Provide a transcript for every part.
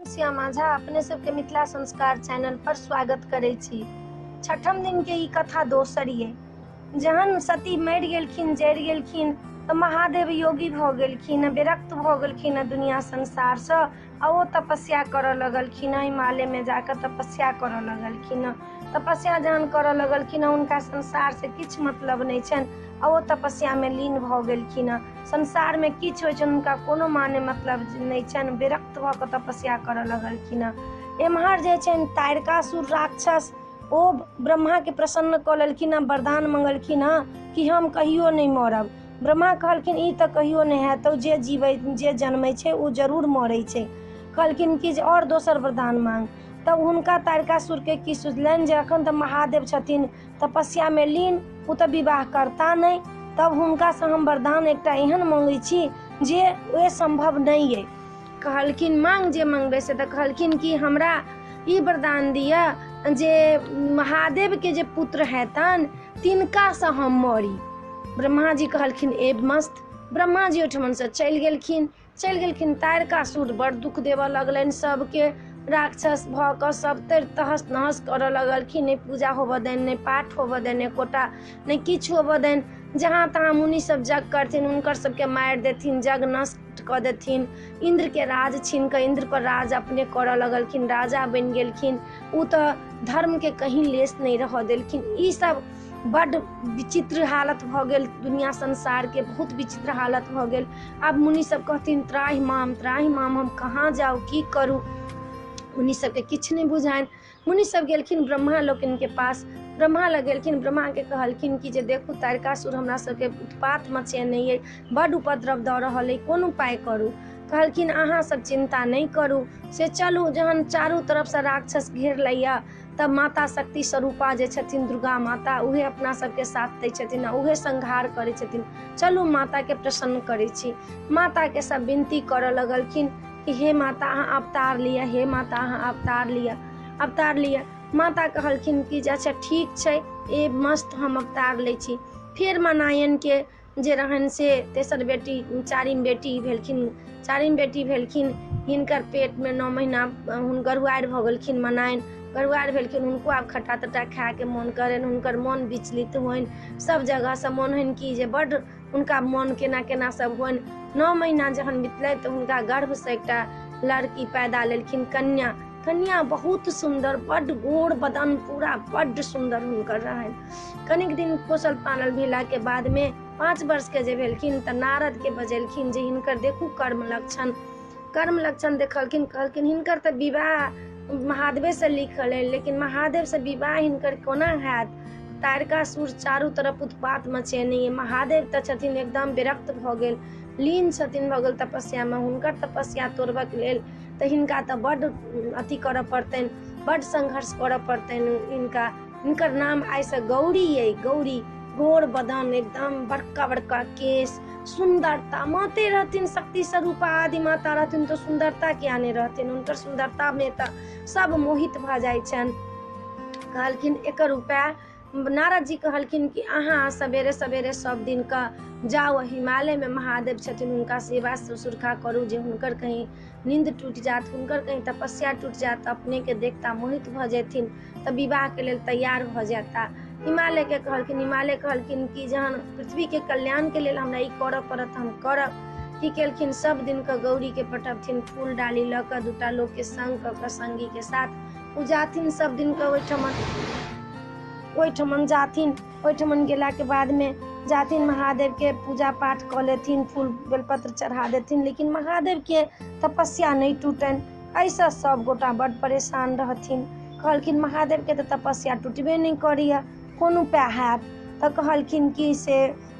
श्यामा झा अपने सबके मिथिला संस्कार चैनल पर स्वागत करै छी। छठम दिन के ई कथा दोसर ये। जहन सती मरि गेलखिन, जरि गेलखिन, तऽ महादेव योगी भऽ गेलखिन, विरक्त भऽ गेलखिन दुनिया संसारसँ, आ ओ तपस्या करऽ लगलखिन। हिमालयमे जाकऽ तपस्या करऽ लगलखिन। तपस्या जहन करऽ लगलखिन, हुनका संसारसँ किछु मतलब नहि छनि आ ओ तपस्यामे लीन भऽ गेलखिन। संसारमे किछु होइ छनि, हुनका कोनो माने मतलब नहि छनि। विरक्त भऽ कऽ तपस्या करऽ लगलखिन। एम्हर जे छनि तारकासुर राक्षस, ओ ब्रह्माके प्रसन्न कऽ लेलखिन हँ, वरदान मंगलखिन हँ कि हम कहियो नहि मरब। ब्रह्मा कहलखिन ई तऽ कहियो नहि हैत, जे जीबै जे जन्मै छै ओ जरूर मरै छै। कहलखिन कि जे आओर दोसर वरदान मांग। तब हुनका तारकासुरके की सुझलनि जे एखन तऽ महादेव छथिन तपस्यामे लीन, ओ तऽ विवाह करता नहि, तब हुनकासँ हम वरदान एकटा एहन मङ्गै छी जे ओ सम्भव नहि अइ। कहलखिन मांग जे मंगबै से। तऽ कहलखिन कि हमरा ई वरदान दिअ जे महादेवके जे पुत्र हेतनि तिनकासँ हम मरी। ब्रह्माजी कहलखिन ए मस्त। ब्रह्माजी ओहिठमनसँ चलि गेलखिन। चलि गेलखिन। तारकासुर बड़ दुःख देबऽ लगलनि सबके। राक्षस भऽ कऽ सब तरि तहस नहस करऽ लगलखिन। नहि पूजा होबऽ दैन, नहि पाठ होबऽ दैन, एकोटा नहि किछु होबऽ दैन। जहाँ तहाँ मुनि सब यज्ञ करथिन हुनकर सबके मारि देथिन, यज्ञ नष्ट कऽ देथिन। इन्द्रके राज छीन कऽ इन्द्र पर राज अपने करऽ लगलखिन, राजा बनि गेलखिन। ओ तऽ धर्मके कहीं लेस नहि रहऽ देलखिन। ई सब बड्ड विचित्र हालत भऽ गेल, दुनिया संसारके बहुत विचित्र हालत भऽ गेल। आब मुनि सब कहथिन त्राहि माम त्राहि माम, हम कहाँ जाउ, की करू। मुनि सबके किछु नहि बुझाइन। मुनि सब गेलखिन ब्रह्मा लोकनिके पास। ब्रह्मा लग गेलखिन। ब्रह्माके कहलखिन कि जे देखू तारकासुर हमरा सबके उत्पात मचेने अइ, बड्ड उपद्रव दऽ रहल अइ, कोन उपाय करू। कहलखिन अहाँ सब चिन्ता नहि करू, से चलू। जहन चारू तरफसँ राक्षस घेर लैया तब माता शक्ति स्वरूपा जे छथिन दुर्गा माता, उहे अपना सबके साथ दै छथिन आ उहे संहार करै छथिन। चलू माताके प्रसन्न करै छी। माताके सब विनती करऽ लगलखिन कि हे माता अहाँ अवतार लिअ, हे माता अहाँ अवतार लिअ, अवतार लिअ। माता कहलखिन कि जे अच्छा ठीक छै, ए मस्त हम अवतार लै छी। फेर मनायनके जे रहनि से तेसर बेटी चारिम बेटी भेलखिन। चारिम बेटी भेलखिन, हिनकर पेटमे 9 महीना हुनकर गरुआरि भऽ गेलखिन। मनायन गरुआरि भेलखिन, हुनको आब खट्टा तट्टा खायके मोन करनि, हुनकर मोन विचलित होइन, सब जगहसँ मोन होइन कि जे बड्ड हुनका मोन केना केना सब होइन। 9 महीना जहन बितलै तऽ हुनका गर्भसँ एकटा लड़की पैदा लेलखिन, कन्या। कन्या बहुत सुन्दर, बड्ड गोर बदन, पूरा बड्ड सुन्दर हुनकर रहनि। कनिक दिन पोसल पालल भेलाके बादमे 5 वर्षके जे भेलखिन तऽ नारदके बजेलखिन जे हिनकर देखू कर्म लक्षण। कर्म लक्षण देखलखिन, कहलखिन हिनकर तऽ विवाह महादेवेसँ लिखल अइ, लेकिन महादेवसँ विवाह हिनकर कोना हैत। तारकासुर चारू तरफ उत्पात मचेने अइ, महादेव तऽ छथिन एकदम विरक्त भऽ गेल, लीन छथिन भऽ गेल तपस्यामे। हुनकर तपस्या तोड़बक लेल तऽ हिनका तऽ बड्ड अथी करऽ पड़तनि, बड्ड संघर्ष करऽ पड़तनि हिनका। हिनकर नाम आइसँ गौरी अइ, गौरी। गोर बदन, एकदम बड़का बड़का केश, सुन्दरता। माते रहथिन शक्ति स्वरूपा आदि माता रहथिन तऽ सुन्दरता किया नहि रहथिन। हुनकर सुन्दरतामे तऽ सब मोहित भऽ जाइ छनि। कहलखिन एकर उपाय नारद जी कहलखिन कि अहाँ सवेरे सवेरे सब दिन कऽ जाउ, हिमालयमे महादेव छथिन, हुनका सेवा शुश्रूषा करू, जे हुनकर कहीं नींद टूटि जायत, हुनकर कहीं तपस्या टूटि जायत, अपनेके देखता मोहित भऽ जेथिन, तऽ विवाहके लेल तैयार भऽ जेता। हिमालयके कहलखिन, हिमालय कहलखिन कि जहन पृथ्वीके कल्याणके लेल हमरा ई करऽ पड़त, हम करब। की केलखिन, सब दिन कऽ गौरीके पठबथिन फूल डाली लऽ कऽ, 2टा लोकके संग कऽ कऽ संगीके साथ ओ जाथिन सब दिन कऽ ओहिठमन। ओहिठमन जाथिन, ओहिठमन गेलाके बादमे जाथिन महादेवके पूजा पाठ कऽ लेथिन, फूल बेलपत्र चढ़ा देथिन, लेकिन महादेवके तपस्या नहि टूटनि। एहिसँ सब गोटा बड्ड परेशान रहथिन। कहलखिन महादेवके तऽ तपस्या टूटबे नहि करैए, कोन उपाय हैत। तऽ कहलखिन कि से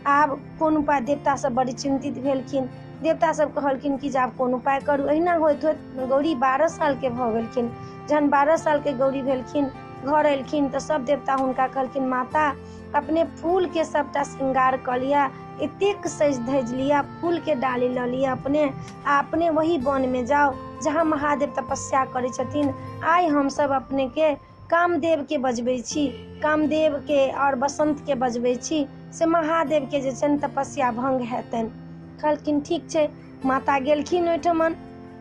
आब कोन उपाय। देवता सब बड़ी चिन्तित भेलखिन। देवता सब कहलखिन कि जे आब कोन उपाय करू। एहिना होइत होइत गौरी 12 सालके भऽ गेलखिन। जहन 12 सालके गौरी भेलखिन, घर एलखिन तऽ सब देवता हुनका कहलखिन माता अपने फूलके सबटा श्रृंगार कऽ लिअ, एतेक सजि धजि लिअ, फूलके डाली लऽ लिअ अपने, आ अपने वही वनमे जाउ जहाँ महादेव तपस्या करै छथिन। आइ हमसब अपनेके कामदेवके बजबै छी, कामदेवके आओर बसन्तके बजबै छी, से महादेवके जे छनि तपस्या भङ्ग हेतनि। कहलखिन ठीक छै। माता गेलखिन ओहिठमन।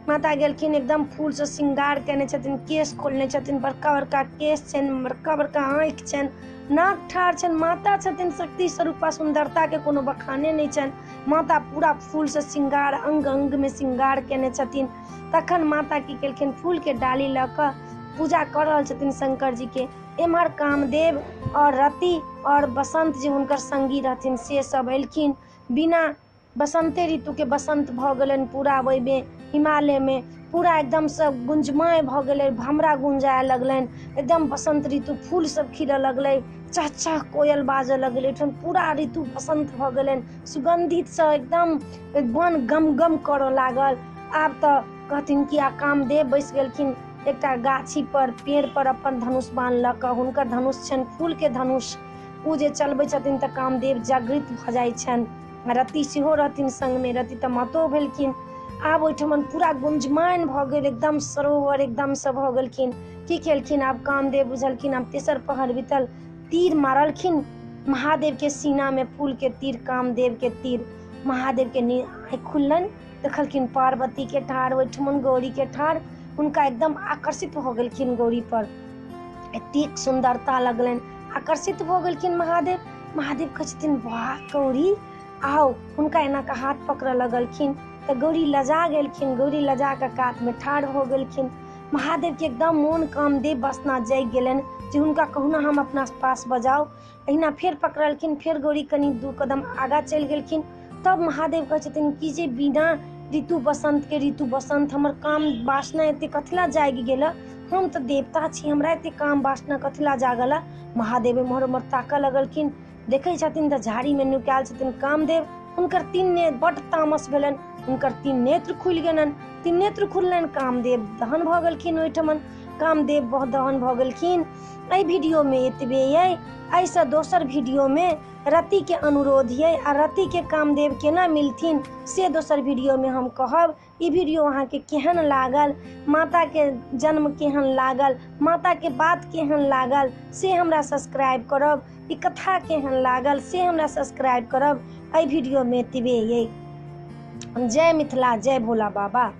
माता गेलखिन, एकदम फूलसँ श्रृंगार केने छथिन, केश खोलने छथिन, बड़का बड़का केश छनि, बड़का बड़का आँखि छनि, नाक ठाढ़ छनि। माता छथिन शक्ति स्वरूपा, सुन्दरताके कोनो बखाने नहि छनि। माता पूरा फूलसँ श्रृंगार, अंग अंगमे श्रृंगार केने छथिन। तखन माता की केलखिन, फूलके डाली लऽ कऽ पूजा कऽ रहल छथिन शंकर जीके। एम्हर कामदेव आओर रति आओर बसंत जे हुनकर संगी रहथिन से सब एलखिन। बिना बसंते ऋतुके बसंत भऽ गेलनि पूरा ओहिमे हिमालयमे, पूरा एकदमसँ गुंजमय भऽ गेलै, भमरा गुंजाए लगलनि, एकदम बसंत ऋतु, फूल सब खिलऽ लगलै, चह चह कोयल बाजऽ लगलै। ओहिठाम पूरा ऋतु बसंत भऽ गेलनि, सुगन्धितसँ एकदम वन गम गम करऽ लागल। आब तऽ कहथिन कि आ कामदेव बैस गेलखिन एकटा गाछी पर, पेड़ पर अपन धनुष बाण लऽ कऽ। हुनकर धनुष छनि फूलके धनुष, ओ जे चलबै छथिन तऽ कामदेव जागृत भऽ जाइ छनि। रति सेहो रहथिन संगमे, रति तऽ मातो भेलखिन। आब ओहिठमन पूरा गुंजमान भऽ गेल, एकदम सरोवर एकदमसँ भऽ गेलखिन। की केलखिन आब कामदेव बुझलखिन आब तेसर पहर बीतल, तीर मारलखिन महादेवके सीनामे, फूलके तीर, कामदेवके तीर। महादेवके आँखि खुललनि, देखलखिन पार्वतीके ठाढ़, ओहिठमन गौरीके ठाढ़। हुनका एकदम आकर्षित भऽ गेलखिन गौरी पर, एतेक सुन्दरता लगलनि, आकर्षित भऽ गेलखिन महादेव। महादेव कहै छथिन वाह गौरी आउ। हुनका एना कऽ हाथ पकड़ऽ लगलखिन तऽ गौरी लजा गेलखिन। गौरी लजा कऽ कातमे ठाढ़ भऽ गेलखिन। महादेवके एकदम मोन कामदेव वासना जागि गेलनि जे हुनका कहुना हम अपना पास बजाउ। एहिना फेर पकड़लखिन, फेर गौरी कनि 2 कदम आगाँ चलि गेलखिन। तब महादेव कहै छथिन कि जे बिना ऋतु बसंत के ऋतु बसंत हमर काम वासना एते कथिला जागि गेल, हम तऽ देवता छी, हमरा एते काम वासना कथिला जागल। महादेव एम्हर ओम्हर ताकऽ लगलखिन, देखै छथिन तऽ झाड़ीमे नुकायल छथिन कामदेव। हुनकर 3 नेत्र, बड्ड तामस भेलनि, हुनकर 3 नेत्र खुलि गेलनि। 3 नेत्र खुललनि, कामदेव दहन भऽ गेलखिन। ओहिठमन कामदेव बहुत दहन भऽ गेलखिन। एहि वीडियोमे एतबे अइ। एहिसँ दोसर वीडियोमे रतिके अनुरोध ये आ रतिके कामदेव केना मिलथिन से दोसर वीडियोमे हम कहब। ई वीडियो अहाँके केहन लागल, माताके जन्म केहन लागल, माताके बात केहन लागल से हमरा सब्सक्राइब करब। ई कथा केहन लागल से हमरा सब्सक्राइब करब। एहि वीडियोमे एतबे ये। जय मिथिला, जय भोला बाबा।